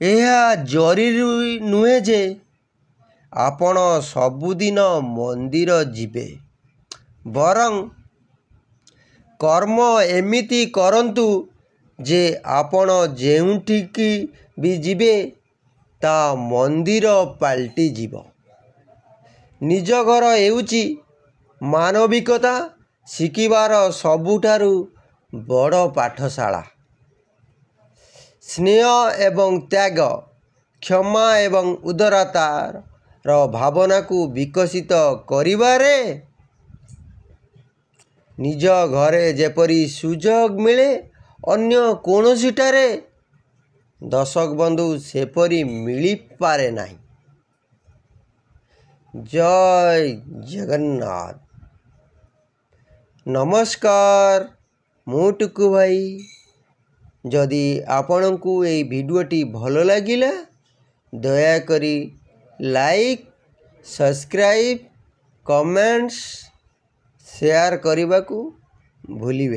ଏହା ଜରୁରୀ ନୁହେଁ ଯେ ଆପଣ ସବୁଦିନ ମନ୍ଦିର ଯିବେ, ବରଂ କର୍ମ ଏମିତି କରନ୍ତୁ ଯେ ଆପଣ ଯେଉଁଠିକି ବି ଯିବେ, ତାହା ମନ୍ଦିର ପାଲଟିଯିବ। ନିଜ ଘର ହେଉଛି ମାନବିକତା ଶିଖିବାର ସବୁଠାରୁ ବଡ଼ ପାଠଶାଳା। ସ୍ନେହ ଏବଂ ତ୍ୟାଗ, କ୍ଷମା ଏବଂ ଉଦାରତାର ଭାବନାକୁ ବିକଶିତ କରିବାରେ ନିଜ ଘରେ ଯେପରି ସୁଯୋଗ ମିଳେ, ଅନ୍ୟ କୌଣସିଠାରେ ଦର୍ଶକ ବନ୍ଧୁ ସେପରି ମିଳିପାରେ ନାହିଁ। ଜୟ ଜଗନ୍ନାଥ। ନମସ୍କାର, ମୁଁ ଟୁକୁ ଭାଇ। ଯଦି ଆପଣଙ୍କୁ ଏଇ ଭିଡ଼ିଓଟି ଭଲ ଲାଗିଲା, ଦୟାକରି ଲାଇକ୍, ସବସ୍କ୍ରାଇବ୍, କମେଣ୍ଟସ୍, ସେୟାର କରିବାକୁ ଭୁଲିବେ